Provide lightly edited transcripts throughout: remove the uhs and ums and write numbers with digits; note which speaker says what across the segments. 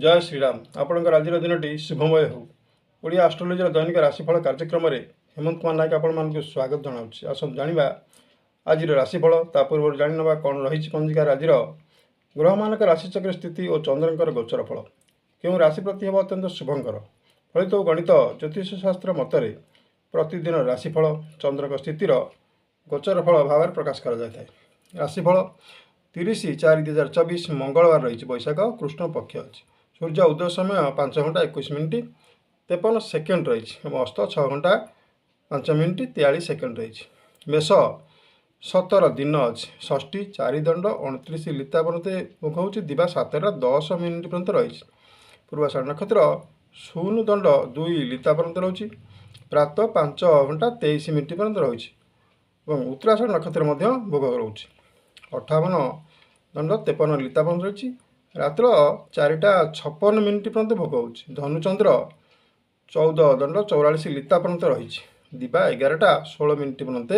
Speaker 1: ଜୟ ଶ୍ରୀରାମ। ଆପଣଙ୍କର ଆଜିର ଦିନଟି ଶୁଭମୟ ହେଉ। ଓଡ଼ିଆ ଆଷ୍ଟ୍ରୋଲୋଜିର ଦୈନିକ ରାଶିଫଳ କାର୍ଯ୍ୟକ୍ରମରେ ହେମନ୍ତ କୁମାର ନାୟକ ଆପଣମାନଙ୍କୁ ସ୍ୱାଗତ ଜଣାଉଛି। ଆସନ୍ତୁ ଜାଣିବା ଆଜିର ରାଶିଫଳ। ତା ପୂର୍ବରୁ ଜାଣିନେବା କ'ଣ ରହିଛି ପଞ୍ଜିକାର ଆଜିର ଗ୍ରହମାନଙ୍କ ରାଶିଚକ୍ର ସ୍ଥିତି ଓ ଚନ୍ଦ୍ରଙ୍କର ଗୋଚର ଫଳ। କେଉଁ ରାଶି ପ୍ରତି ହେବ ଅତ୍ୟନ୍ତ ଶୁଭଙ୍କର ଫଳିତ ଓ ଗଣିତ ଜ୍ୟୋତିଷ ଶାସ୍ତ୍ର ମତରେ ପ୍ରତିଦିନ ରାଶିଫଳ ଚନ୍ଦ୍ରଙ୍କ ସ୍ଥିତିର ଗୋଚର ଫଳ ଭାବରେ ପ୍ରକାଶ କରାଯାଇଥାଏ। ରାଶିଫଳ 30/4/2024 ମଙ୍ଗଳବାର ରହିଛି। ବୈଶାଖ କୃଷ୍ଣ ପକ୍ଷ ଅଛି। ସୂର୍ଯ୍ୟ ଉଦୟ ସମୟ 5 ଘଣ୍ଟା 21 ମିନିଟ୍ 53 ସେକେଣ୍ଡ ରହିଛି ଏବଂ ଅସ୍ତ 6 ଘଣ୍ଟା 5 ମିନିଟ୍ 43 ସେକେଣ୍ଡ ରହିଛି। ମେଷ 17 ଦିନ ଅଛି। ଷଷ୍ଠୀ 4 ଦଣ୍ଡ 29 ଲିତା ପର୍ଯ୍ୟନ୍ତ ମୁଖ ହେଉଛି, ଦିବା 7ଟା 10 ମିନିଟ୍ ପର୍ଯ୍ୟନ୍ତ ରହିଛି। ପୂର୍ବାଷାଢ଼ ନକ୍ଷତ୍ର 0 ଦଣ୍ଡ 2 ଲିତା ପର୍ଯ୍ୟନ୍ତ ରହୁଛି, ପ୍ରାତଃ 5 ଘଣ୍ଟା 23 ମିନିଟ୍ ପର୍ଯ୍ୟନ୍ତ ରହୁଛି ଏବଂ ଉତ୍ତରାଷାଢ଼ ନକ୍ଷତ୍ର ମଧ୍ୟ ଭୋଗ ରହୁଛି, 58 ଦଣ୍ଡ 53 ଲିତା ପର୍ଯ୍ୟନ୍ତ ରହିଛି, ରାତ୍ର 4ଟା 56 ମିନିଟ୍ ପର୍ଯ୍ୟନ୍ତ ଭୋଗ ହେଉଛି। ଧନୁଚନ୍ଦ୍ର 14 ଦଣ୍ଡ 44 ଲିତା ପର୍ଯ୍ୟନ୍ତ ରହିଛି, ଦିବା 11ଟା 16 ମିନିଟ୍ ପର୍ଯ୍ୟନ୍ତ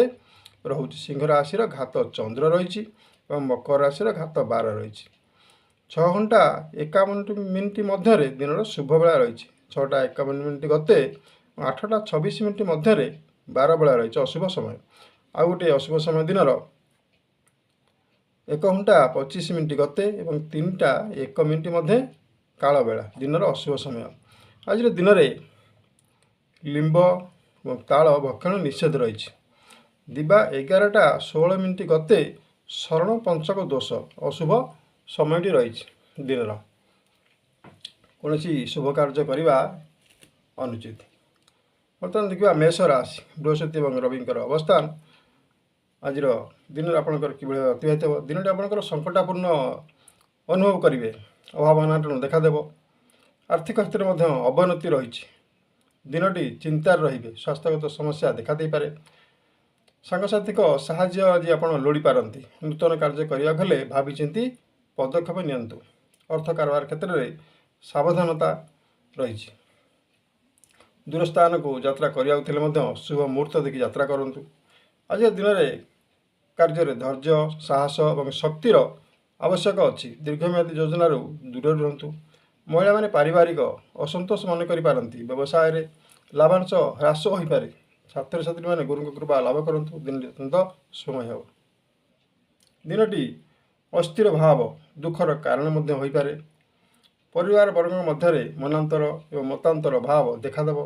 Speaker 1: ରହୁଛି। ସିଂହ ରାଶିର ଘାତ ଚନ୍ଦ୍ର ରହିଛି ଏବଂ ମକର ରାଶିର ଘାତ 12 ରହିଛି। 6 ଘଣ୍ଟା 51 ମିନିଟ୍ ମଧ୍ୟରେ ଦିନର ଶୁଭ ବେଳା ରହିଛି। 6ଟା 51 ମିନିଟ୍ ଗତେ 8ଟା 26 ମିନିଟ୍ ମଧ୍ୟରେ 12 ବେଳା ରହିଛି ଅଶୁଭ ସମୟ। ଆଉ ଗୋଟିଏ ଅଶୁଭ ସମୟ ଦିନର 1 ଘଣ୍ଟା 25 ମିନିଟ୍ ଗତେ ଏବଂ 3ଟା 1 ମିନିଟ୍ ମଧ୍ୟ କାଳବେଳା ଦିନର ଅଶୁଭ ସମୟ। ଆଜିର ଦିନରେ ଲିମ୍ବ ଏବଂ ତାଳ ଭକ୍ଷଣ ନିଷେଧ ରହିଛି। ଦିବା 11ଟା 16 ମିନିଟ୍ ଗତେ ଶରଣ ପଞ୍ଚକ ଦୋଷ ଅଶୁଭ ସମୟଟି ରହିଛି। ଦିନର କୌଣସି ଶୁଭ କାର୍ଯ୍ୟ କରିବା ଅନୁଚିତ। ବର୍ତ୍ତମାନ ଦେଖିବା ମେଷ ରାଶି, ବୃହସ୍ପତି ଏବଂ ରବିଙ୍କର ଅବସ୍ଥାନ ଆଜିର ଦିନରେ ଆପଣଙ୍କର କିଭଳି ଅତିବାହିତ ହେବ। ଦିନଟି ଆପଣଙ୍କର ସଙ୍କଟାପୂର୍ଣ୍ଣ ଅନୁଭବ କରିବେ। ଅଭାବ ଅନାଟନ ଦେଖାଦେବ। ଆର୍ଥିକ ସ୍ଥିତିରେ ମଧ୍ୟ ଅବନତି ରହିଛି। ଦିନଟି ଚିନ୍ତାରେ ରହିବେ। ସ୍ୱାସ୍ଥ୍ୟଗତ ସମସ୍ୟା ଦେଖାଦେଇପାରେ। ସାଙ୍ଗସାଥିଙ୍କ ସାହାଯ୍ୟ ଆଜି ଆପଣ ଲୋଡ଼ିପାରନ୍ତି। ନୂତନ କାର୍ଯ୍ୟ କରିବାକୁ ହେଲେ ଭାବିଚିନ୍ତି ପଦକ୍ଷେପ ନିଅନ୍ତୁ। ଅର୍ଥ କାରବାର କ୍ଷେତ୍ରରେ ସାବଧାନତା ରହିଛି। ଦୂରସ୍ଥାନକୁ ଯାତ୍ରା କରିବାକୁ ଥିଲେ ମଧ୍ୟ ଶୁଭ ମୁହୂର୍ତ୍ତ ଦେଖି ଯାତ୍ରା କରନ୍ତୁ। ଆଜିର ଦିନରେ କାର୍ଯ୍ୟରେ ଧୈର୍ଯ୍ୟ, ସାହସ ଏବଂ ଶକ୍ତିର ଆବଶ୍ୟକ ଅଛି। ଦୀର୍ଘମିଆଦୀ ଯୋଜନାରୁ ଦୂରରେ ରୁହନ୍ତୁ। ମହିଳାମାନେ ପାରିବାରିକ ଅସନ୍ତୋଷ ମନେ କରିପାରନ୍ତି। ବ୍ୟବସାୟରେ ଲାଭାଂଶ ହ୍ରାସ ହୋଇପାରେ। ଛାତ୍ରଛାତ୍ରୀମାନେ ଗୁରୁଙ୍କ କୃପା ଲାଭ କରନ୍ତୁ। ଦିନଟି ଅତ୍ୟନ୍ତ ଶୁଭମୟ ହେବ। ଦିନଟି ଅସ୍ଥିର ଭାବ ଦୁଃଖର କାରଣ ମଧ୍ୟ ହୋଇପାରେ। ପରିବାର ବର୍ଗଙ୍କ ମଧ୍ୟରେ ମନାନ୍ତର ଏବଂ ମତାନ୍ତର ଭାବ ଦେଖାଦେବ।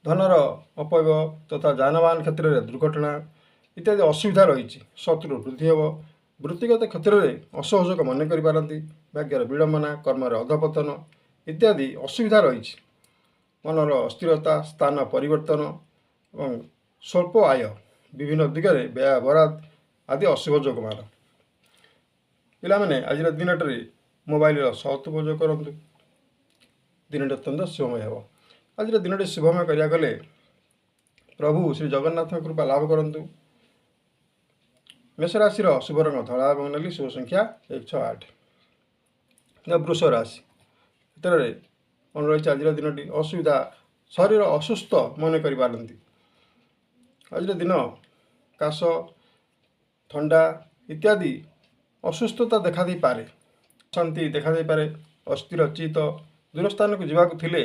Speaker 1: ଧନର ଅପବ୍ୟୟ ତଥା ଯାନବାହନ କ୍ଷେତ୍ରରେ ଦୁର୍ଘଟଣା ଇତ୍ୟାଦି ଅସୁବିଧା ରହିଛି। ଶତ୍ରୁ ବୃଦ୍ଧି ହେବ। ବୃତ୍ତିଗତ କ୍ଷେତ୍ରରେ ଅସହଯୋଗ ମନେ କରିପାରନ୍ତି। ଭାଗ୍ୟର ବିଡ଼ମ୍ବନା, କର୍ମରେ ଅଧପତନ ଇତ୍ୟାଦି ଅସୁବିଧା ରହିଛି। ମନର ଅସ୍ଥିରତା, ସ୍ଥାନ ପରିବର୍ତ୍ତନ ଏବଂ ସ୍ୱଳ୍ପ ଆୟ, ବିଭିନ୍ନ ଦିଗରେ ବ୍ୟୟ ବରାଦ ଆଦି ଅଶୁଭ ଯୋଗମାନ। ପିଲାମାନେ ଆଜିର ଦିନଟିରେ ମୋବାଇଲର ସତ୍ ଉପଯୋଗ କରନ୍ତୁ। ଦିନଟି ଅତ୍ୟନ୍ତ ଶୁଭମୟ ହେବ। ଆଜିର ଦିନଟି ଶୁଭମୟ କରିବାକୁ ହେଲେ ପ୍ରଭୁ ଶ୍ରୀ ଜଗନ୍ନାଥଙ୍କ କୃପା ଲାଭ କରନ୍ତୁ। ମେଷ ରାଶିର ଶୁଭ ରଙ୍ଗ ଧଳା ଏବଂ ନାଲି, ଶୁଭ ସଂଖ୍ୟା 1, 6, 8। ବୃଷ ରାଶି କ୍ଷେତ୍ରରେ କ'ଣ ରହିଛି ଆଜିର ଦିନଟି? ଅସୁବିଧା, ଶରୀର ଅସୁସ୍ଥ ମନେ କରିପାରନ୍ତି। ଆଜିର ଦିନ କାଶ, ଥଣ୍ଡା ଇତ୍ୟାଦି ଅସୁସ୍ଥତା ଦେଖାଦେଇପାରେ। ଅଶାନ୍ତି ଦେଖାଦେଇପାରେ। ଅସ୍ଥିର ଚିତ୍ତ, ଦୂରସ୍ଥାନକୁ ଯିବାକୁ ଥିଲେ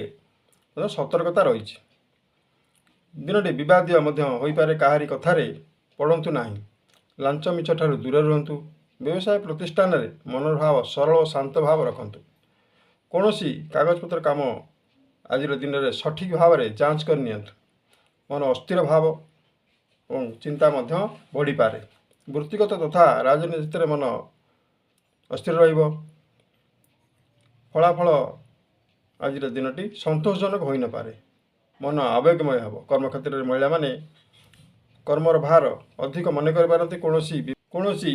Speaker 1: ମଧ୍ୟ ସତର୍କତା ରହିଛି। ଦିନଟି ବିବାଦୀୟ ମଧ୍ୟ ହୋଇପାରେ। କାହାରି କଥାରେ ପଡ଼ନ୍ତୁ ନାହିଁ। ଲାଞ୍ଚ ମିଛ ଠାରୁ ଦୂରରେ ରୁହନ୍ତୁ। ବ୍ୟବସାୟ ପ୍ରତିଷ୍ଠାନରେ ମନୋଭାବ ସରଳ ଓ ଶାନ୍ତ ଭାବ ରଖନ୍ତୁ। କୌଣସି କାଗଜପତ୍ର କାମ ଆଜିର ଦିନରେ ସଠିକ୍ ଭାବରେ ଯାଞ୍ଚ କରି ନିଅନ୍ତୁ। ମନ ଅସ୍ଥିର ଭାବ ଏବଂ ଚିନ୍ତା ମଧ୍ୟ ବଢ଼ିପାରେ। ବୃତ୍ତିଗତ ତଥା ରାଜନୀତିରେ ମନ ଅସ୍ଥିର ରହିବ। ଫଳାଫଳ ଆଜିର ଦିନଟି ସନ୍ତୋଷଜନକ ହୋଇନପାରେ। ମନ ଆବେଗମୟ ହେବ। କର୍ମକ୍ଷେତ୍ରରେ ମହିଳାମାନେ କର୍ମର ଭାର ଅଧିକ ମନେ କରିପାରନ୍ତି। କୌଣସି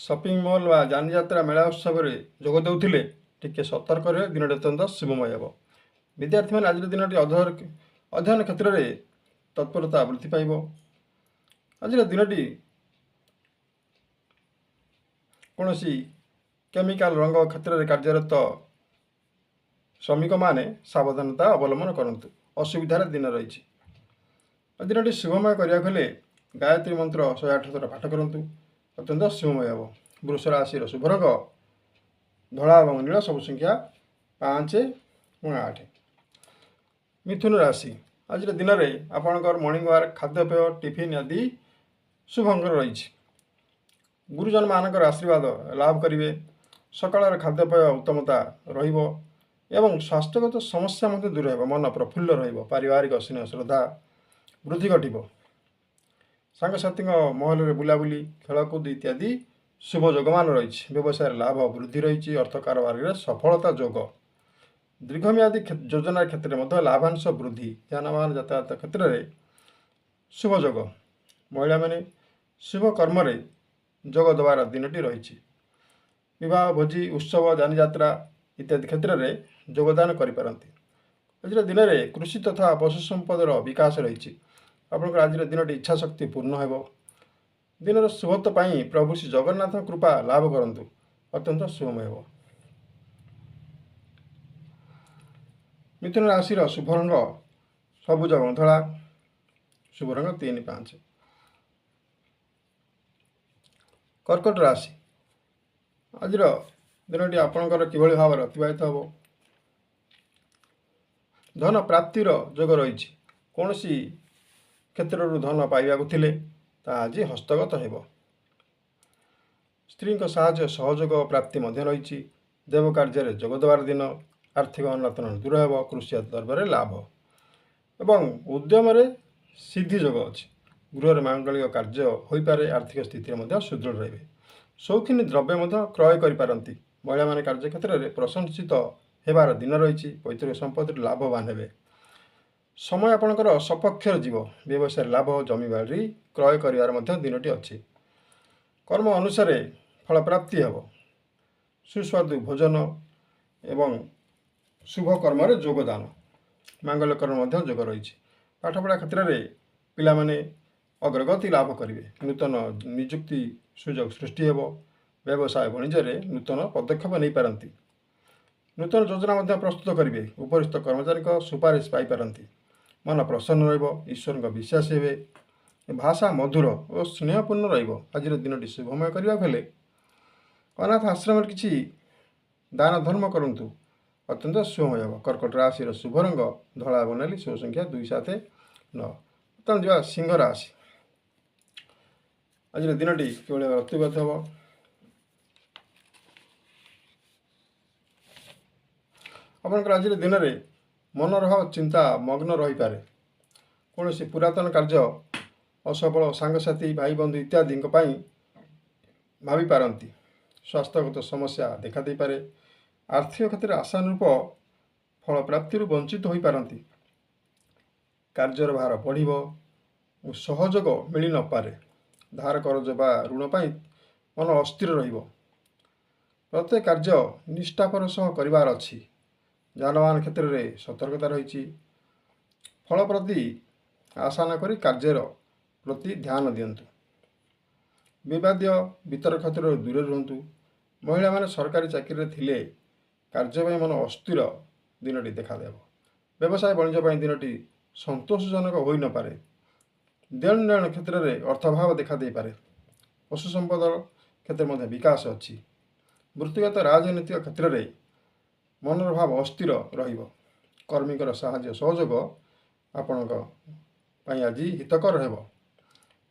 Speaker 1: ସପିଂ ମଲ୍ ବା ଯାନଯାତ୍ରା ମେଳା ଉତ୍ସବରେ ଯୋଗ ଦେଉଥିଲେ ଟିକେ ସତର୍କ ରହେ। ଦିନଟି ଅତ୍ୟନ୍ତ ଶୁଭମୟ ହେବ। ବିଦ୍ୟାର୍ଥୀମାନେ ଆଜିର ଦିନଟି ଅଧ୍ୟୟନ କ୍ଷେତ୍ରରେ ତତ୍ପରତା ବୃଦ୍ଧି ପାଇବ। ଆଜିର ଦିନଟି କୌଣସି କେମିକାଲ ରଙ୍ଗ କ୍ଷେତ୍ରରେ କାର୍ଯ୍ୟରତ ଶ୍ରମିକମାନେ ସାବଧାନତା ଅବଲମ୍ବନ କରନ୍ତୁ। ଅସୁବିଧାର ଦିନ ରହିଛି। ଦିନଟି ଶୁଭମୟ କରିବାକୁ ହେଲେ ଗାୟତ୍ରୀ ମନ୍ତ୍ର 108 ଥର ପାଠ କରନ୍ତୁ। ଅତ୍ୟନ୍ତ ଶୁଭମୟ ହେବ। ବୃଷ ରାଶିର ଶୁଭ ରଙ୍ଗ ଧଳା ଏବଂ ନୀଳ, ସବୁ ସଂଖ୍ୟା 5 ଏବଂ 8। ମିଥୁନ ରାଶି, ଆଜିର ଦିନରେ ଆପଣଙ୍କର ମର୍ଣ୍ଣିଂ ୱାର୍କ, ଖାଦ୍ୟପେୟ, ଟିଫିନ୍ ଆଦି ଶୁଭଙ୍କର ରହିଛି। ଗୁରୁଜନମାନଙ୍କର ଆଶୀର୍ବାଦ ଲାଭ କରିବେ। ସକାଳର ଖାଦ୍ୟପେୟ ଉତ୍ତମତା ରହିବ ଏବଂ ସ୍ୱାସ୍ଥ୍ୟଗତ ସମସ୍ୟା ମଧ୍ୟ ଦୂର ହେବ। ମନ ପ୍ରଫୁଲ୍ଲ ରହିବ। ପାରିବାରିକ ସ୍ନେହ ଶ୍ରଦ୍ଧା ବୃଦ୍ଧି ଘଟିବ। ସାଙ୍ଗସାଥୀଙ୍କ ମହଲରେ ବୁଲାବୁଲି, ଖେଳକୁଦ ଇତ୍ୟାଦି ଶୁଭ ଯୋଗମାନ ରହିଛି। ବ୍ୟବସାୟରେ ଲାଭ ବୃଦ୍ଧି ରହିଛି। ଅର୍ଥ କାରବାରରେ ସଫଳତା ଯୋଗ। ଦୀର୍ଘମିଆଦୀ ଯୋଜନା କ୍ଷେତ୍ରରେ ମଧ୍ୟ ଲାଭାଂଶ ବୃଦ୍ଧି। ଯାନବାହନ ଯାତାୟାତ କ୍ଷେତ୍ରରେ ଶୁଭ ଯୋଗ। ମହିଳାମାନେ ଶୁଭ କର୍ମରେ ଯୋଗ ଦେବାର ଦିନଟି ରହିଛି। ବିବାହ, ଭୋଜି, ଉତ୍ସବ, ଯାନଯାତ୍ରା ଇତ୍ୟାଦି କ୍ଷେତ୍ରରେ ଯୋଗଦାନ କରିପାରନ୍ତି। ଆଜିର ଦିନରେ କୃଷି ତଥା ପଶୁ ସମ୍ପଦର ବିକାଶ ରହିଛି। ଆପଣଙ୍କର ଆଜିର ଦିନଟି ଇଚ୍ଛାଶକ୍ତି ପୂର୍ଣ୍ଣ ହେବ। ଦିନର ଶୁଭତ୍ୱ ପାଇଁ ପ୍ରଭୁ ଶ୍ରୀ ଜଗନ୍ନାଥଙ୍କ କୃପା ଲାଭ କରନ୍ତୁ, ଅତ୍ୟନ୍ତ ଶୁଭମୟ ହେବ। ମିଥୁନ ରାଶିର ଶୁଭ ରଙ୍ଗ ସବୁଜ ଏବଂ ଧଳା, ଶୁଭ ରଙ୍ଗ 3, 5। କର୍କଟ ରାଶି, ଆଜିର ଦିନଟି ଆପଣଙ୍କର କିଭଳି ଭାବରେ ଅତିବାହିତ ହେବ? ଧନ ପ୍ରାପ୍ତିର ଯୋଗ ରହିଛି। କୌଣସି କ୍ଷେତ୍ରରୁ ଧନ ପାଇବାକୁ ଥିଲେ ତାହା ଆଜି ହସ୍ତଗତ ହେବ। ସ୍ତ୍ରୀଙ୍କ ସାହାଯ୍ୟ ସହଯୋଗ ପ୍ରାପ୍ତି ମଧ୍ୟ ରହିଛି। ଦେବ କାର୍ଯ୍ୟରେ ଯୋଗ ଦେବାର ଦିନ। ଆର୍ଥିକ ଅନାଟନ ଦୂର ହେବ। କୃଷି ଦ୍ରବ୍ୟରେ ଲାଭ ଏବଂ ଉଦ୍ୟମରେ ସିଦ୍ଧି ଯୋଗ ଅଛି। ଗୃହରେ ମାଙ୍ଗଳିକ କାର୍ଯ୍ୟ ହୋଇପାରେ। ଆର୍ଥିକ ସ୍ଥିତିରେ ମଧ୍ୟ ସୁଦୃଢ଼ ରହିବେ। ସୌଖିନୀ ଦ୍ରବ୍ୟ ମଧ୍ୟ କ୍ରୟ କରିପାରନ୍ତି। ମହିଳାମାନେ କାର୍ଯ୍ୟକ୍ଷେତ୍ରରେ ପ୍ରଶଂସିତ ହେବାର ଦିନ ରହିଛି। ପୈତୃକ ସମ୍ପତ୍ତିରେ ଲାଭବାନ ହେବେ। ସମୟ ଆପଣଙ୍କର ସପକ୍ଷରେ ଯିବ। ବ୍ୟବସାୟରେ ଲାଭ, ଜମିବାଡ଼ି କ୍ରୟ କରିବାର ମଧ୍ୟ ଦିନଟି ଅଛି। କର୍ମ ଅନୁସାରେ ଫଳପ୍ରାପ୍ତି ହେବ। ସୁସ୍ୱାଦୁ ଭୋଜନ ଏବଂ ଶୁଭ କର୍ମରେ ଯୋଗଦାନ, ମାଙ୍ଗଲ୍ୟକର୍ମ ମଧ୍ୟ ଯୋଗ ରହିଛି। ପାଠପଢ଼ା କ୍ଷେତ୍ରରେ ପିଲାମାନେ ଅଗ୍ରଗତି ଲାଭ କରିବେ। ନୂତନ ନିଯୁକ୍ତି ସୁଯୋଗ ସୃଷ୍ଟି ହେବ। ବ୍ୟବସାୟ ବାଣିଜ୍ୟରେ ନୂତନ ପଦକ୍ଷେପ ନେଇପାରନ୍ତି। ନୂତନ ଯୋଜନା ମଧ୍ୟ ପ୍ରସ୍ତୁତ କରିବେ। ଉପରିସ୍ଥ କର୍ମଚାରୀଙ୍କ ସୁପାରିଶ ପାଇପାରନ୍ତି। ମନ ପ୍ରସନ୍ନ ରହିବ। ଈଶ୍ୱରଙ୍କ ବିଶ୍ୱାସୀ ହେବେ। ଭାଷା ମଧୁର ଓ ସ୍ନେହପୂର୍ଣ୍ଣ ରହିବ। ଆଜିର ଦିନଟି ଶୁଭମୟ କରିବାକୁ ହେଲେ ଅନାଥ ଆଶ୍ରମରେ କିଛି ଦାନ ଧର୍ମ କରନ୍ତୁ, ଅତ୍ୟନ୍ତ ଶୁଭମୟ ହେବ। କର୍କଟ ରାଶିର ଶୁଭ ରଙ୍ଗ ଧଳା ଏବଂ ନାଲି, ଶୁଭ ସଂଖ୍ୟା 2, 7, 9। ବର୍ତ୍ତମାନ ଯିବା ସିଂହ ରାଶି। ଆଜିର ଦିନଟି କିଭଳି ଭାବେ ଅତିବାହିତ ହେବ? ଆପଣଙ୍କର ଆଜିର ଦିନରେ ମନର ଭାବ ଚିନ୍ତା ମଗ୍ନ ରହିପାରେ। କୌଣସି ପୁରାତନ କାର୍ଯ୍ୟ ଅସଫଳ, ସାଙ୍ଗସାଥି, ଭାଇ ବନ୍ଧୁ ଇତ୍ୟାଦିଙ୍କ ପାଇଁ ଭାବିପାରନ୍ତି। ସ୍ୱାସ୍ଥ୍ୟଗତ ସମସ୍ୟା ଦେଖାଦେଇପାରେ। ଆର୍ଥିକ କ୍ଷେତ୍ରରେ ଆଶାନୁରୂପ ଫଳ ପ୍ରାପ୍ତିରୁ ବଞ୍ଚିତ ହୋଇପାରନ୍ତି। କାର୍ଯ୍ୟର ଭାର ବଢ଼ିବ, ସହଯୋଗ ମିଳିନପାରେ। ଧାର କରଜ ବା ଋଣ ପାଇଁ ମନ ଅସ୍ଥିର ରହିବ। ପ୍ରତ୍ୟେକ କାର୍ଯ୍ୟ ନିଷ୍ଠାପର ସହ କରିବାର ଅଛି। ଯାନବାହନ କ୍ଷେତ୍ରରେ ସତର୍କତା ରହିଛି। ଫଳ ପ୍ରତି ଆଶା ନ କରି କାର୍ଯ୍ୟର ପ୍ରତି ଧ୍ୟାନ ଦିଅନ୍ତୁ। ବିବାଦୀୟ ବିତର୍କ କ୍ଷେତ୍ରରୁ ଦୂରରେ ରୁହନ୍ତୁ। ମହିଳାମାନେ ସରକାରୀ ଚାକିରିରେ ଥିଲେ କାର୍ଯ୍ୟ ପାଇଁ ମନ ଅସ୍ଥିର ଦିନଟି ଦେଖାଦେବ। ବ୍ୟବସାୟ ବାଣିଜ୍ୟ ପାଇଁ ଦିନଟି ସନ୍ତୋଷଜନକ ହୋଇନପାରେ। ଦେଣନେଣ କ୍ଷେତ୍ରରେ ଅର୍ଥାଭାବ ଦେଖାଦେଇପାରେ। ପଶୁ ସମ୍ପଦର କ୍ଷେତ୍ରରେ ମଧ୍ୟ ବିକାଶ ଅଛି। ବୃତ୍ତିଗତ ରାଜନୈତିକ କ୍ଷେତ୍ରରେ ମନର ଭାବ ଅସ୍ଥିର ରହିବ। କର୍ମୀଙ୍କର ସାହାଯ୍ୟ ସହଯୋଗ ଆପଣଙ୍କ ପାଇଁ ଆଜି ହିତକର ହେବ।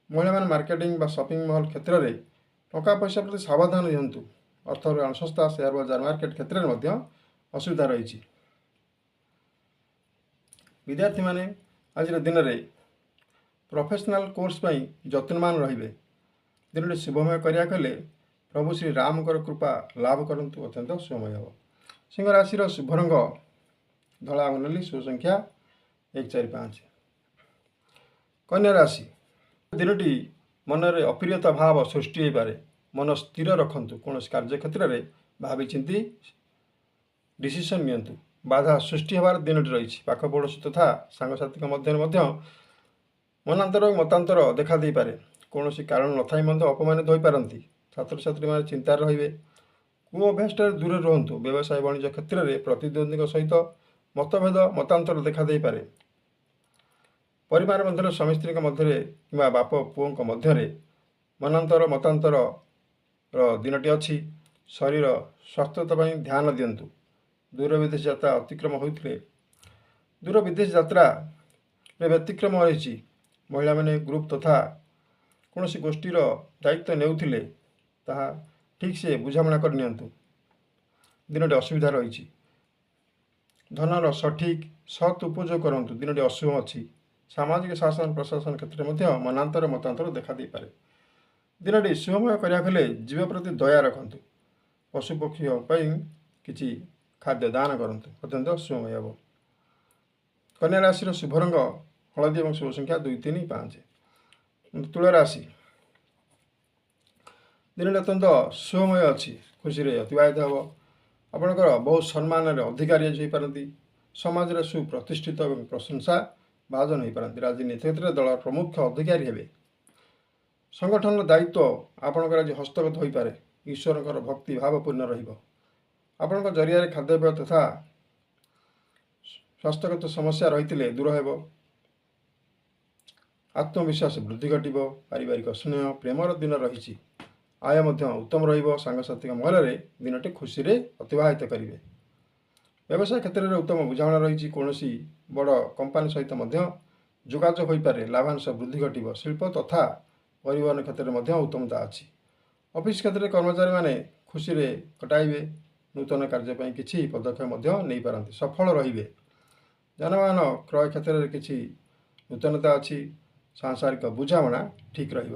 Speaker 1: ମହିଳାମାନେ ମାର୍କେଟିଂ ବା ସପିଂ ମଲ୍ କ୍ଷେତ୍ରରେ ଟଙ୍କା ପଇସା ପ୍ରତି ସାବଧାନ ରୁହନ୍ତୁ। ଅର୍ଥ ସଂସ୍ଥା, ସେୟାର ବଜାର, ମାର୍କେଟ କ୍ଷେତ୍ରରେ ମଧ୍ୟ ଅସୁବିଧା ରହିଛି। ବିଦ୍ୟାର୍ଥୀମାନେ ଆଜିର ଦିନରେ ପ୍ରଫେସନାଲ କୋର୍ସ ପାଇଁ ଯତ୍ନବାନ ରହିବେ। ଦିନଟି ଶୁଭମୟ କରିବାକୁ ହେଲେ ପ୍ରଭୁ ଶ୍ରୀ ରାମଙ୍କର କୃପା ଲାଭ କରନ୍ତୁ, ଅତ୍ୟନ୍ତ ଶୁଭମୟ ହେବ। ସିଂହ ରାଶିର ଶୁଭ ରଙ୍ଗ ଧଳା ଏବଂ ନାଲି, ଶୁଭ ସଂଖ୍ୟା 1, 4, 5। କନ୍ୟା ରାଶି, ଦିନଟି ମନରେ ଅପ୍ରିୟତା ଭାବ ସୃଷ୍ଟି ହୋଇପାରେ। ମନ ସ୍ଥିର ରଖନ୍ତୁ। କୌଣସି କାର୍ଯ୍ୟକ୍ଷେତ୍ରରେ ଭାବିଚିନ୍ତି ଡିସିସନ୍ ନିଅନ୍ତୁ। ବାଧା ସୃଷ୍ଟି ହେବାର ଦିନଟି ରହିଛି। ପାଖ ପଡ଼ୋଶୀ ତଥା ସାଙ୍ଗସାଥୀଙ୍କ ମଧ୍ୟରେ ମଧ୍ୟ ମନାନ୍ତର ଓ ମତାନ୍ତର ଦେଖାଦେଇପାରେ। କୌଣସି କାରଣ ନଥାଇ ମଧ୍ୟ ଅପମାନିତ ହୋଇପାରନ୍ତି। ଛାତ୍ରଛାତ୍ରୀମାନେ ଚିନ୍ତାରେ ରହିବେ। କୁ ଅଭ୍ୟାସଠାରୁ ଦୂରରେ ରୁହନ୍ତୁ। ବ୍ୟବସାୟ ବାଣିଜ୍ୟ କ୍ଷେତ୍ରରେ ପ୍ରତିଦ୍ୱନ୍ଦ୍ୱୀଙ୍କ ସହିତ ମତଭେଦ ମତାନ୍ତର ଦେଖାଦେଇପାରେ। ପରିବାର ମଧ୍ୟରେ ସ୍ୱାମୀ ସ୍ତ୍ରୀଙ୍କ ମଧ୍ୟରେ କିମ୍ବା ବାପ ପୁଅଙ୍କ ମଧ୍ୟରେ ମନାନ୍ତର ମତାନ୍ତରର ଦିନଟି ଅଛି। ଶରୀର ସ୍ୱାସ୍ଥ୍ୟତା ପାଇଁ ଧ୍ୟାନ ଦିଅନ୍ତୁ। ଦୂର ବିଦେଶ ଯାତ୍ରା ଅତିକ୍ରମ ହୋଇଥିଲେ, ଦୂର ବିଦେଶ ଯାତ୍ରାରେ ବ୍ୟତିକ୍ରମ ରହିଛି। ମହିଳାମାନେ ଗ୍ରୁପ୍ ତଥା କୌଣସି ଗୋଷ୍ଠୀର ଦାୟିତ୍ୱ ନେଉଥିଲେ ତାହା ଠିକ୍ ସେ ବୁଝାମଣା କରିନିଅନ୍ତୁ। ଦିନଟି ଅସୁବିଧା ରହିଛି। ଧନର ସଠିକ୍ ସତ୍ ଉପଯୋଗ କରନ୍ତୁ। ଦିନଟି ଅଶୁଭ ଅଛି। ସାମାଜିକ ଶାସନ ପ୍ରଶାସନ କ୍ଷେତ୍ରରେ ମଧ୍ୟ ମନାନ୍ତର ମତାନ୍ତର ଦେଖାଦେଇପାରେ। ଦିନଟି ଶୁଭମୟ କରିବାକୁ ହେଲେ ଜୀବ ପ୍ରତି ଦୟା ରଖନ୍ତୁ। ପଶୁପକ୍ଷୀଙ୍କ ପାଇଁ କିଛି ଖାଦ୍ୟ ଦାନ କରନ୍ତୁ, ଅତ୍ୟନ୍ତ ଶୁଭମୟ ହେବ। କନ୍ୟା ରାଶିର ଶୁଭ ରଙ୍ଗ ହଳଦୀ ଏବଂ ଶୁଭ ସଂଖ୍ୟା 2, 3, 5। ତୁଳା ରାଶି, ଦିନଟି ଅତ୍ୟନ୍ତ ଶୁଭମୟ ଅଛି। ଖୁସିରେ ଅତିବାହିତ ହେବ। ଆପଣଙ୍କର ବହୁ ସମ୍ମାନରେ ଅଧିକାରୀ ଆଜି ହୋଇପାରନ୍ତି। ସମାଜରେ ସୁପ୍ରତିଷ୍ଠିତ ଏବଂ ପ୍ରଶଂସା ଭାଜନ ହୋଇପାରନ୍ତି। ରାଜନୀତି କ୍ଷେତ୍ରରେ ଦଳର ପ୍ରମୁଖ ଅଧିକାରୀ ହେବେ। ସଂଗଠନର ଦାୟିତ୍ୱ ଆପଣଙ୍କର ଆଜି ହସ୍ତଗତ ହୋଇପାରେ। ଈଶ୍ୱରଙ୍କର ଭକ୍ତି ଭାବପୂର୍ଣ୍ଣ ରହିବ। ଆପଣଙ୍କ ଜରିଆରେ ଖାଦ୍ୟପେୟ ତଥା ସ୍ୱାସ୍ଥ୍ୟଗତ ସମସ୍ୟା ରହିଥିଲେ ଦୂର ହେବ। ଆତ୍ମବିଶ୍ୱାସ ବୃଦ୍ଧି ଘଟିବ। ପାରିବାରିକ ସ୍ନେହ ପ୍ରେମର ଦିନ ରହିଛି। ଆୟ ମଧ୍ୟ ଉତ୍ତମ ରହିବ। ସାଙ୍ଗସାଥିଙ୍କ ମହଲରେ ଦିନଟି ଖୁସିରେ ଅତିବାହିତ କରିବେ। ବ୍ୟବସାୟ କ୍ଷେତ୍ରରେ ଉତ୍ତମ ବୁଝାମଣା ରହିଛି। କୌଣସି ବଡ଼ କମ୍ପାନୀ ସହିତ ମଧ୍ୟ ଯୋଗାଯୋଗ ହୋଇପାରେ। ଲାଭାଂଶ ବୃଦ୍ଧି ଘଟିବ। ଶିଳ୍ପ ତଥା ପରିବହନ କ୍ଷେତ୍ରରେ ମଧ୍ୟ ଉତ୍ତମତା ଅଛି। ଅଫିସ କ୍ଷେତ୍ରରେ କର୍ମଚାରୀମାନେ ଖୁସିରେ କଟାଇବେ। ନୂତନ କାର୍ଯ୍ୟ ପାଇଁ କିଛି ପଦକ୍ଷେପ ମଧ୍ୟ ନେଇପାରନ୍ତି, ସଫଳ ରହିବେ। ଯାନବାହନ କ୍ରୟ କ୍ଷେତ୍ରରେ କିଛି ନୂତନତା ଅଛି। ସାଂସାରିକ ବୁଝାମଣା ଠିକ୍ ରହିବ।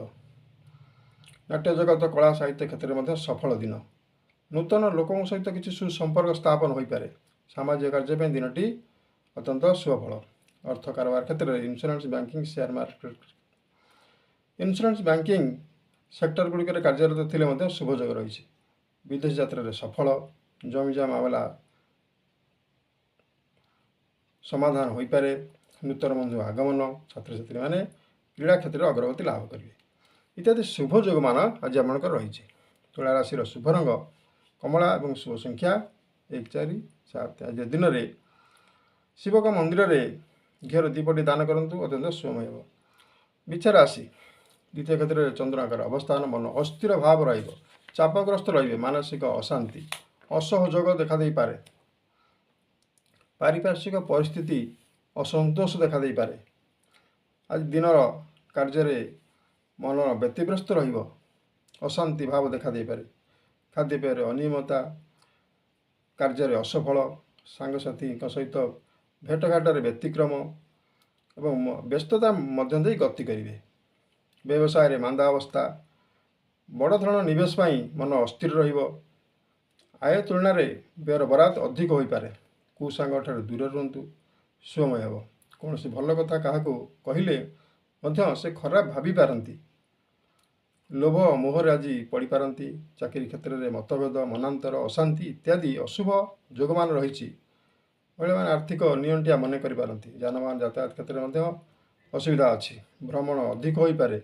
Speaker 1: ନାଟ୍ୟ ଜଗତ, କଳା ସାହିତ୍ୟ କ୍ଷେତ୍ରରେ ମଧ୍ୟ ସଫଳ ଦିନ। ନୂତନ ଲୋକଙ୍କ ସହିତ କିଛି ସୁସମ୍ପର୍କ ସ୍ଥାପନ ହୋଇପାରେ। ସାମାଜିକ କାର୍ଯ୍ୟ ପାଇଁ ଦିନଟି ଅତ୍ୟନ୍ତ ଶୁଭଫଳ। ଅର୍ଥ କାରବାର କ୍ଷେତ୍ରରେ insurance, banking, share market, insurance, banking sector ଗୁଡ଼ିକରେ କାର୍ଯ୍ୟରତ ଥିଲେ ମଧ୍ୟ ଶୁଭଯୋଗ ରହିଛି। ବିଦେଶ ଯାତ୍ରାରେ ସଫଳ। ଜମିଜମା ମାମଲା ସମାଧାନ ହୋଇପାରେ। ନୂତନ ବନ୍ଧୁ ଆଗମନ। ଛାତ୍ରଛାତ୍ରୀମାନେ କ୍ରୀଡ଼ା କ୍ଷେତ୍ରରେ ଅଗ୍ରଗତି ଲାଭ କରିବେ ଇତ୍ୟାଦି ଶୁଭ ଯୋଗମାନ ଆଜି ଆପଣଙ୍କର ରହିଛି। ତୁଳା ରାଶିର ଶୁଭ ରଙ୍ଗ କମଳା ଏବଂ ଶୁଭ ସଂଖ୍ୟା 1, 4, 7। ଆଜି ଦିନରେ ଶିବଙ୍କ ମନ୍ଦିରରେ ଘିଅର ଦୀପଟି ଦାନ କରନ୍ତୁ, ଅତ୍ୟନ୍ତ ଶୁଭମୟ ହେବ। ବିଛା ରାଶି, ଦ୍ୱିତୀୟ କ୍ଷେତ୍ରରେ ଚନ୍ଦ୍ରଙ୍କର ଅବସ୍ଥାନ। ମନ ଅସ୍ଥିର ଭାବ ରହିବ, ଚାପଗ୍ରସ୍ତ ରହିବେ। ମାନସିକ ଅଶାନ୍ତି, ଅସହଯୋଗ ଦେଖାଦେଇପାରେ। ପାରିପାର୍ଶ୍ୱିକ ପରିସ୍ଥିତି ଅସନ୍ତୋଷ ଦେଖାଦେଇପାରେ। ଆଜି ଦିନର କାର୍ଯ୍ୟରେ ମନ ବ୍ୟତିବ୍ୟସ୍ତ ରହିବ, ଅଶାନ୍ତି ଭାବ ଦେଖାଦେଇପାରେ। ଖାଦ୍ୟପେୟରେ ଅନିୟମିତତା, କାର୍ଯ୍ୟରେ ଅସଫଳ, ସାଙ୍ଗସାଥୀଙ୍କ ସହିତ ଭେଟଘାଟରେ ବ୍ୟତିକ୍ରମ ଏବଂ ବ୍ୟସ୍ତତା ମଧ୍ୟ ଦେଇ ଗତି କରିବେ। ବ୍ୟବସାୟରେ ମାନ୍ଦା ଅବସ୍ଥା, ବଡ଼ ଧରଣର ନିବେଶ ପାଇଁ ମନ ଅସ୍ଥିର ରହିବ। ଆୟ ତୁଳନାରେ ବ୍ୟୟର ବରାଦ ଅଧିକ ହୋଇପାରେ। କୁସାଙ୍ଗ ଠାରୁ ଦୂରରେ ରୁହନ୍ତୁ, ଶୁଭମୟ ହେବ। କୌଣସି ଭଲ କଥା କାହାକୁ କହିଲେ ମଧ୍ୟ ସେ ଖରାପ ଭାବିପାରନ୍ତି। ଲୋଭ ମୋହରେ ଆଜି ପଡ଼ିପାରନ୍ତି। ଚାକିରି କ୍ଷେତ୍ରରେ ମତଭେଦ, ମନାନ୍ତର, ଅଶାନ୍ତି ଇତ୍ୟାଦି ଅଶୁଭ ଯୋଗମାନ ରହିଛି। ମହିଳାମାନେ ଆର୍ଥିକ ନିଅଣ୍ଟିଆ ମନେ କରିପାରନ୍ତି। ଯାନବାହନ ଯାତାୟାତ କ୍ଷେତ୍ରରେ ମଧ୍ୟ ଅସୁବିଧା ଅଛି। ଭ୍ରମଣ ଅଧିକ ହୋଇପାରେ।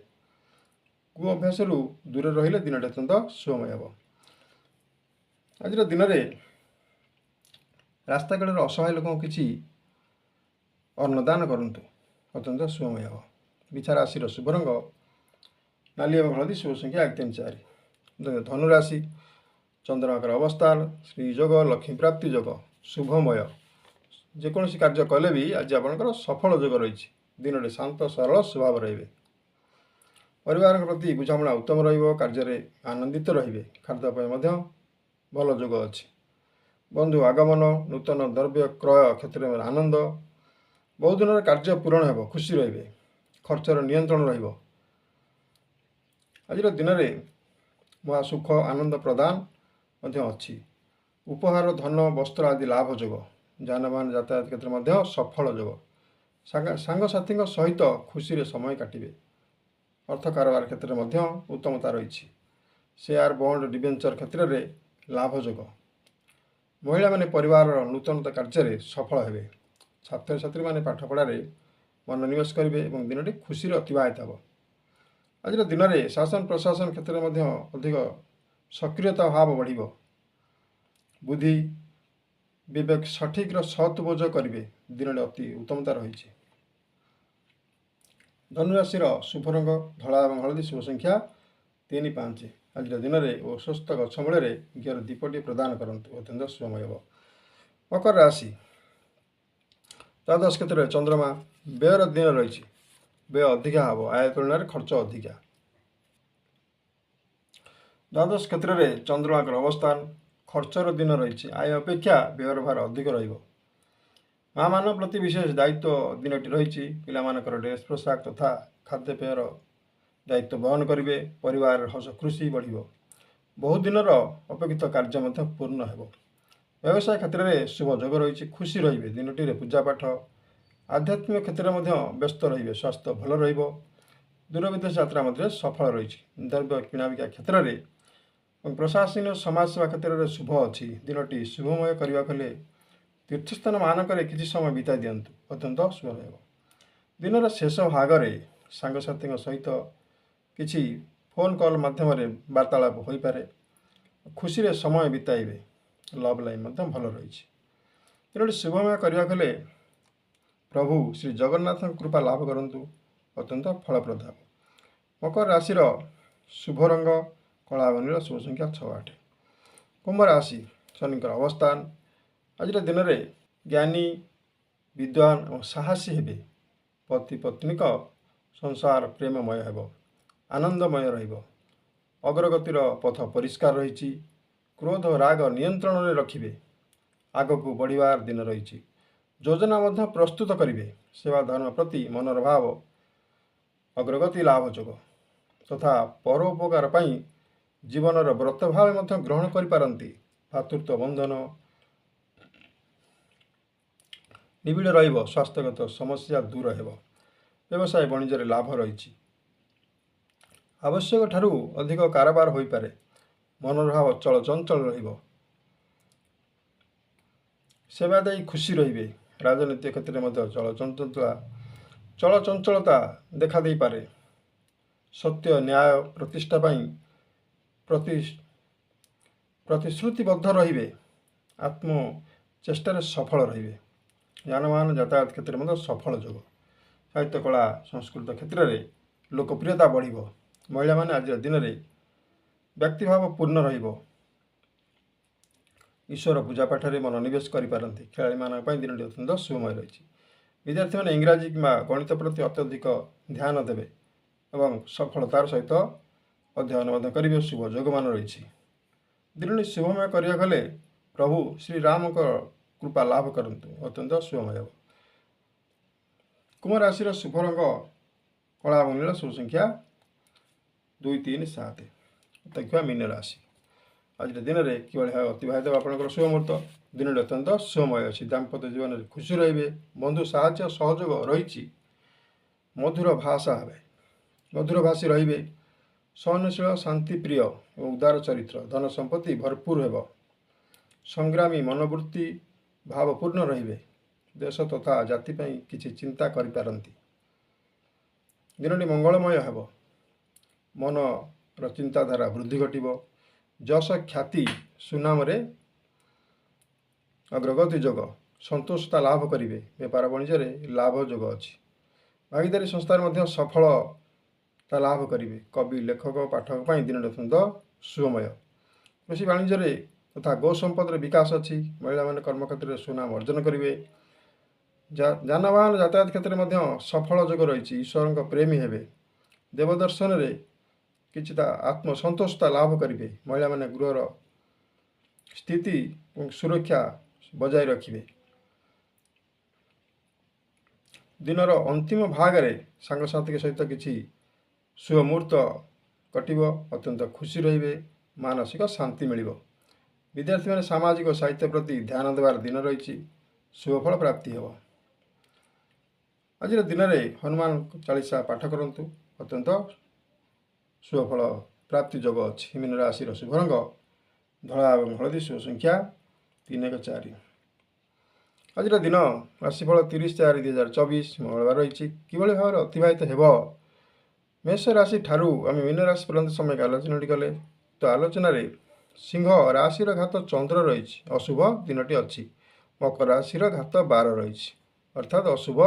Speaker 1: କୁ ଅଭ୍ୟାସରୁ ଦୂରରେ ରହିଲେ ଦିନଟି ଅତ୍ୟନ୍ତ ଶୁଭମୟ ହେବ। ଆଜିର ଦିନରେ ରାସ୍ତାକଡ଼ରେ ଅସହାୟ ଲୋକଙ୍କୁ କିଛି ଅନ୍ନଦାନ କରନ୍ତୁ, ଅତ୍ୟନ୍ତ ଶୁଭମୟ ହେବ। ବିଛା ରାଶିର ଶୁଭ ରଙ୍ଗ ନାଲି ଏବଂ ହଳଦୀ, ଶୁଭ ସଂଖ୍ୟା 1, 3, 4। ଧନୁରାଶି, ଚନ୍ଦ୍ରମାଙ୍କର ଅବସ୍ଥାନ, ଶ୍ରୀଯୋଗ, ଲକ୍ଷ୍ମୀ ପ୍ରାପ୍ତି ଯୋଗ, ଶୁଭମୟ। ଯେକୌଣସି କାର୍ଯ୍ୟ କଲେ ବି ଆଜି ଆପଣଙ୍କର ସଫଳ ଯୋଗ ରହିଛି। ଦିନଟି ଶାନ୍ତ ସରଳ ସ୍ୱଭାବ ରହିବେ। ପରିବାରଙ୍କ ପ୍ରତି ବୁଝାମଣା ଉତ୍ତମ ରହିବ। କାର୍ଯ୍ୟରେ ଆନନ୍ଦିତ ରହିବେ। ଖାଦ୍ୟ ପାଇଁ ମଧ୍ୟ ଭଲ ଯୋଗ ଅଛି। ବନ୍ଧୁ ଆଗମନ, ନୂତନ ଦ୍ରବ୍ୟ କ୍ରୟ କ୍ଷେତ୍ରରେ ଆନନ୍ଦ। ବହୁ ଦିନର କାର୍ଯ୍ୟ ପୂରଣ ହେବ, ଖୁସି ରହିବେ। ଖର୍ଚ୍ଚର ନିୟନ୍ତ୍ରଣ ରହିବ। ଆଜିର ଦିନରେ ମହା ସୁଖ ଆନନ୍ଦ ପ୍ରଦାନ ମଧ୍ୟ ଅଛି। ଉପହାର, ଧନ, ବସ୍ତ୍ର ଆଦି ଲାଭ ଯୋଗ। ଯାନବାହନ ଯାତାୟାତ କ୍ଷେତ୍ରରେ ମଧ୍ୟ ସଫଳ ଯୋଗ। ସାଙ୍ଗସାଥୀଙ୍କ ସହିତ ଖୁସିରେ ସମୟ କାଟିବେ। ଅର୍ଥ କାରବାର କ୍ଷେତ୍ରରେ ମଧ୍ୟ ଉତ୍ତମତା ରହିଛି। ସେୟାର, ବଣ୍ଡ, ଡିବେଞ୍ଚର କ୍ଷେତ୍ରରେ ଲାଭ ଯୋଗ। ମହିଳାମାନେ ପରିବାରର ନୂତନତା କାର୍ଯ୍ୟରେ ସଫଳ ହେବେ। ଛାତ୍ରଛାତ୍ରୀମାନେ ପାଠପଢ଼ାରେ ମନୋନିବେଶ କରିବେ ଏବଂ ଦିନଟି ଖୁସିରେ ଅତିବାହିତ ହେବ। ଆଜିର ଦିନରେ ଶାସନ ପ୍ରଶାସନ କ୍ଷେତ୍ରରେ ମଧ୍ୟ ଅଧିକ ସକ୍ରିୟତା ଭାବ ବଢ଼ିବ। ବୁଦ୍ଧି ବିବେକ ସଠିକ୍ର ସତ୍ ଉପଯୋଗ କରିବେ। ଦିନଟି ଅତି ଉତ୍ତମତା ରହିଛି। ଧନୁରାଶିର ଶୁଭ ରଙ୍ଗ ଧଳା ଏବଂ ହଳଦୀ, ଶୁଭ ସଂଖ୍ୟା 3, 5। ଆଜିର ଦିନରେ ଅଶ୍ୱତ୍ଥ ଗଛ ମୂଳରେ ଘିଅର ଦୀପଟି ପ୍ରଦାନ କରନ୍ତୁ, ଅତ୍ୟନ୍ତ ଶୁଭମୟ ହେବ। ମକର ରାଶି ଦ୍ୱାଦଶ କ୍ଷେତ୍ରରେ ଚନ୍ଦ୍ରମା, ବ୍ୟୟର ଦିନ ରହିଛି। ବ୍ୟୟ ଅଧିକା ହେବ, ଆୟ ତୁଳନାରେ ଖର୍ଚ୍ଚ ଅଧିକା। ଦ୍ୱାଦଶ କ୍ଷେତ୍ରରେ ଚନ୍ଦ୍ରମାଙ୍କର ଅବସ୍ଥାନ, ଖର୍ଚ୍ଚର ଦିନ ରହିଛି। ଆୟ ଅପେକ୍ଷା ବ୍ୟୟର ଭାର ଅଧିକ ରହିବ। ମାଆମାନଙ୍କ ପ୍ରତି ବିଶେଷ ଦାୟିତ୍ୱ ଦିନଟି ରହିଛି। ପିଲାମାନଙ୍କର ଡ୍ରେସ୍ ପୋଷାକ ତଥା ଖାଦ୍ୟପେୟର ଦାୟିତ୍ୱ ବହନ କରିବେ। ପରିବାରରେ ହସ ଖୁସି ବଢ଼ିବ। ବହୁ ଦିନର ଅପେକ୍ଷିତ କାର୍ଯ୍ୟ ମଧ୍ୟ ପୂର୍ଣ୍ଣ ହେବ। ବ୍ୟବସାୟ କ୍ଷେତ୍ରରେ ଶୁଭ ଯୋଗ ରହିଛି, ଖୁସି ରହିବେ। ଦିନଟିରେ ପୂଜାପାଠ, ଆଧ୍ୟାତ୍ମିକ କ୍ଷେତ୍ରରେ ମଧ୍ୟ ବ୍ୟସ୍ତ ରହିବେ। ସ୍ୱାସ୍ଥ୍ୟ ଭଲ ରହିବ। ଦୂରବିଦେଶ ଯାତ୍ରା ମଧ୍ୟ ସଫଳ ରହିଛି। ଦ୍ରବ୍ୟ କିଣାବିକା କ୍ଷେତ୍ରରେ ଏବଂ ପ୍ରଶାସନିକ ସମାଜସେବା କ୍ଷେତ୍ରରେ ଶୁଭ ଅଛି। ଦିନଟି ଶୁଭମୟ କରିବାକୁ ହେଲେ ତୀର୍ଥସ୍ଥାନ ମାନଙ୍କରେ କିଛି ସମୟ ବିତାଇ ଦିଅନ୍ତୁ, ଅତ୍ୟନ୍ତ ଶୁଭ ରହିବ। ଦିନର ଶେଷ ଭାଗରେ ସାଙ୍ଗସାଥୀଙ୍କ ସହିତ କିଛି ଫୋନ୍ କଲ୍ ମାଧ୍ୟମରେ ବାର୍ତ୍ତାଳାପ ହୋଇପାରେ। ଖୁସିରେ ସମୟ ବିତାଇବେ। ଲଭ୍ ଲାଇଫ୍ ମଧ୍ୟ ଭଲ ରହିଛି। ଦିନଟି ଶୁଭମୟ କରିବାକୁ ହେଲେ ପ୍ରଭୁ ଶ୍ରୀ ଜଗନ୍ନାଥଙ୍କ କୃପା ଲାଭ କରନ୍ତୁ, ଅତ୍ୟନ୍ତ ଫଳପ୍ରଦ ହେବ। ମକର ରାଶିର ଶୁଭ ରଙ୍ଗ କଳା ଏବଂ ନୀଳ, ଶୁଭ ସଂଖ୍ୟା 6, 8। କୁମ୍ଭ ରାଶି ଶନିଙ୍କର ଅବସ୍ଥାନ, ଆଜିର ଦିନରେ ଜ୍ଞାନୀ, ବିଦ୍ୱାନ ଏବଂ ସାହସୀ ହେବେ। ପତି ପତ୍ନୀଙ୍କ ସଂସାର ପ୍ରେମମୟ ହେବ, ଆନନ୍ଦମୟ ରହିବ। ଅଗ୍ରଗତିର ପଥ ପରିଷ୍କାର ରହିଛି। କ୍ରୋଧ ରାଗ ନିୟନ୍ତ୍ରଣରେ ରଖିବେ। ଆଗକୁ ବଢ଼ିବାର ଦିନ ରହିଛି। ଯୋଜନା ମଧ୍ୟ ପ୍ରସ୍ତୁତ କରିବେ। ସେବା ଧର୍ମ ପ୍ରତି ମନର ଭାବ ଅଗ୍ରଗତି ଲାଭ ଯୋଗ ତଥା ପରୋପକାର ପାଇଁ ଜୀବନର ବ୍ରତ ଭାବେ ମଧ୍ୟ ଗ୍ରହଣ କରିପାରନ୍ତି। ଭାତୃତ୍ୱ ବନ୍ଧନ ନିବିଡ଼ ରହିବ। ସ୍ୱାସ୍ଥ୍ୟଗତ ସମସ୍ୟା ଦୂର ହେବ। ବ୍ୟବସାୟ ବାଣିଜ୍ୟରେ ଲାଭ ରହିଛି। ଆବଶ୍ୟକ ଠାରୁ ଅଧିକ କାରବାର ହୋଇପାରେ। ମନର ଭାବ ଚଳଚଞ୍ଚଳ ରହିବ। ସେବା ଦେଇ ଖୁସି ରହିବେ। ରାଜନୈତିକ କ୍ଷେତ୍ରରେ ମଧ୍ୟ ଚଳଚଞ୍ଚଳତା ଦେଖା ଦେଇପାରେ। ସତ୍ୟ ନ୍ୟାୟ ପ୍ରତିଷ୍ଠା ପାଇଁ ପ୍ରତିଶ୍ରୁତିବଦ୍ଧ ରହିବେ। ଆତ୍ମ ଚେଷ୍ଟାରେ ସଫଳ ରହିବେ। ଯାନବାହନ ଯାତାୟାତ କ୍ଷେତ୍ରରେ ମଧ୍ୟ ସଫଳ ଯୋଗ। ସାହିତ୍ୟ, କଳା, ସଂସ୍କୃତ କ୍ଷେତ୍ରରେ ଲୋକପ୍ରିୟତା ବଢ଼ିବ। ମହିଳାମାନେ ଆଜିର ଦିନରେ ବ୍ୟକ୍ତିଭାବ ପୂର୍ଣ୍ଣ ରହିବ। ଈଶ୍ୱର ପୂଜା ପାଠରେ ମନୋନିବେଶ କରିପାରନ୍ତି। ଖେଳାଳିମାନଙ୍କ ପାଇଁ ଦିନଟି ଅତ୍ୟନ୍ତ ଶୁଭମୟ ରହିଛି। ବିଦ୍ୟାର୍ଥୀମାନେ ଇଂରାଜୀ କିମ୍ବା ଗଣିତ ପ୍ରତି ଅତ୍ୟଧିକ ଧ୍ୟାନ ଦେବେ ଏବଂ ସଫଳତାର ସହିତ ଅଧ୍ୟୟନ ମଧ୍ୟ କରିବେ। ଶୁଭ ଯୋଗମାନ ରହିଛି। ଦିନଟି ଶୁଭମୟ କରିବାକୁ ହେଲେ ପ୍ରଭୁ ଶ୍ରୀରାମଙ୍କ କୃପା ଲାଭ କରନ୍ତୁ, ଅତ୍ୟନ୍ତ ଶୁଭମୟ ହେବ। କୁମ୍ଭ ରାଶିର ଶୁଭ ରଙ୍ଗ କଳା ଏବଂ ନୀଳ, ଶୁଭ ସଂଖ୍ୟା 2, 3, 7। ଦେଖିବା ମୀନ ରାଶି ଆଜିର ଦିନରେ କିଭଳି ଭାବେ ଅତିବାହିତ ହେବ ଆପଣଙ୍କର ଶୁଭ ମୁହୂର୍ତ୍ତ। ଦିନଟି ଅତ୍ୟନ୍ତ ଶୁଭମୟ ଅଛି। ଦାମ୍ପତ୍ୟ ଜୀବନରେ ଖୁସି ରହିବେ। ବନ୍ଧୁ ସାହାଯ୍ୟ ସହଯୋଗ ରହିଛି। ମଧୁର ଭାଷା ହେବେ, ମଧୁର ଭାଷୀ ରହିବେ। ସହନଶୀଳ, ଶାନ୍ତିପ୍ରିୟ ଏବଂ ଉଦାର ଚରିତ୍ର। ଧନ ସମ୍ପତ୍ତି ଭରପୁର ହେବ। ସଂଗ୍ରାମୀ ମନୋବୃତ୍ତି ଭାବପୂର୍ଣ୍ଣ ରହିବେ। ଦେଶ ତଥା ଜାତି ପାଇଁ କିଛି ଚିନ୍ତା କରିପାରନ୍ତି। ଦିନଟି ମଙ୍ଗଳମୟ ହେବ। ମନର ଚିନ୍ତାଧାରା ବୃଦ୍ଧି ଘଟିବ। ଯଶ ଖ୍ୟାତି ସୁନାମରେ ଅଗ୍ରଗତି ଯୋଗ। ସନ୍ତୋଷତା ଲାଭ କରିବେ। ବେପାର ବାଣିଜ୍ୟରେ ଲାଭ ଯୋଗ ଅଛି। ଭାଗିଦାରୀ ସଂସ୍ଥାରେ ମଧ୍ୟ ସଫଳତା ଲାଭ କରିବେ। କବି, ଲେଖକ, ପାଠକ ପାଇଁ ଦିନଟି ଅତ୍ୟନ୍ତ ଶୁଭମୟ। କୃଷି ବାଣିଜ୍ୟରେ ତଥା ଗୋ ସମ୍ପଦର ବିକାଶ ଅଛି। ମହିଳାମାନେ କର୍ମକ୍ଷେତ୍ରରେ ସୁନାମ ଅର୍ଜନ କରିବେ। ଯାନବାହନ ଯାତାୟାତ କ୍ଷେତ୍ରରେ ମଧ୍ୟ ସଫଳ ଯୋଗ ରହିଛି। ଈଶ୍ୱରଙ୍କ ପ୍ରେମୀ ହେବେ। ଦେବଦର୍ଶନରେ କିଛିଟା ଆତ୍ମସନ୍ତୋଷତା ଲାଭ କରିବେ। ମହିଳାମାନେ ଗୃହର ସ୍ଥିତି ଏବଂ ସୁରକ୍ଷା ବଜାୟ ରଖିବେ। ଦିନର ଅନ୍ତିମ ଭାଗରେ ସାଙ୍ଗସାଥିଙ୍କ ସହିତ କିଛି ଶୁଭ ମୁହୂର୍ତ୍ତ କଟିବ। ଅତ୍ୟନ୍ତ ଖୁସି ରହିବେ। ମାନସିକ ଶାନ୍ତି ମିଳିବ। ବିଦ୍ୟାର୍ଥୀମାନେ ସାମାଜିକ ସାହିତ୍ୟ ପ୍ରତି ଧ୍ୟାନ ଦେବାର ଦିନ ରହିଛି। ଶୁଭଫଳ ପ୍ରାପ୍ତି ହେବ। ଆଜିର ଦିନରେ ହନୁମାନ ଚାଳିଶା ପାଠ କରନ୍ତୁ, ଅତ୍ୟନ୍ତ ଶୁଭଫଳ ପ୍ରାପ୍ତି ଯୋଗ ଅଛି। ମୀନ ରାଶିର ଶୁଭ ରଙ୍ଗ ଧଳା ଏବଂ ହଳଦୀ, ଶୁଭ ସଂଖ୍ୟା 3, 1, 4। ଆଜିର ଦିନ ରାଶିଫଳ 30/4/2024 ମଙ୍ଗଳବାର ରହିଛି। କିଭଳି ଭାବରେ ଅତିବାହିତ ହେବ ମେଷ ରାଶି ଠାରୁ ଆମେ ମୀନ ରାଶି ପର୍ଯ୍ୟନ୍ତ ସମୟ ଆଲୋଚନାଟି କଲେ। ତ ଆଲୋଚନାରେ ସିଂହ ରାଶିର ଘାତ ଚନ୍ଦ୍ର ରହିଛି, ଅଶୁଭ ଦିନଟି ଅଛି। ମକର ରାଶିର ଘାତ 12 ରହିଛି, ଅର୍ଥାତ୍ ଅଶୁଭ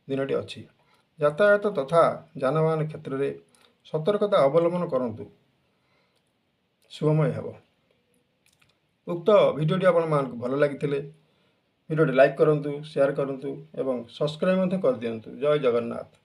Speaker 1: ଦିନଟି ଅଛି। ଯାତାୟାତ ତଥା ଯାନବାହନ କ୍ଷେତ୍ରରେ ସତର୍କତା ଅବଲମ୍ବନ କରନ୍ତୁ, ଶୁଭମୟ ହେବ। ଉକ୍ତ ଭିଡ଼ିଓଟି ଆପଣମାନଙ୍କୁ ଭଲ ଲାଗିଥିଲେ ଭିଡ଼ିଓଟି ଲାଇକ୍ କରନ୍ତୁ, ସେୟାର କରନ୍ତୁ ଏବଂ ସବସ୍କ୍ରାଇବ୍ ମଧ୍ୟ କରିଦିଅନ୍ତୁ। ଜୟ ଜଗନ୍ନାଥ।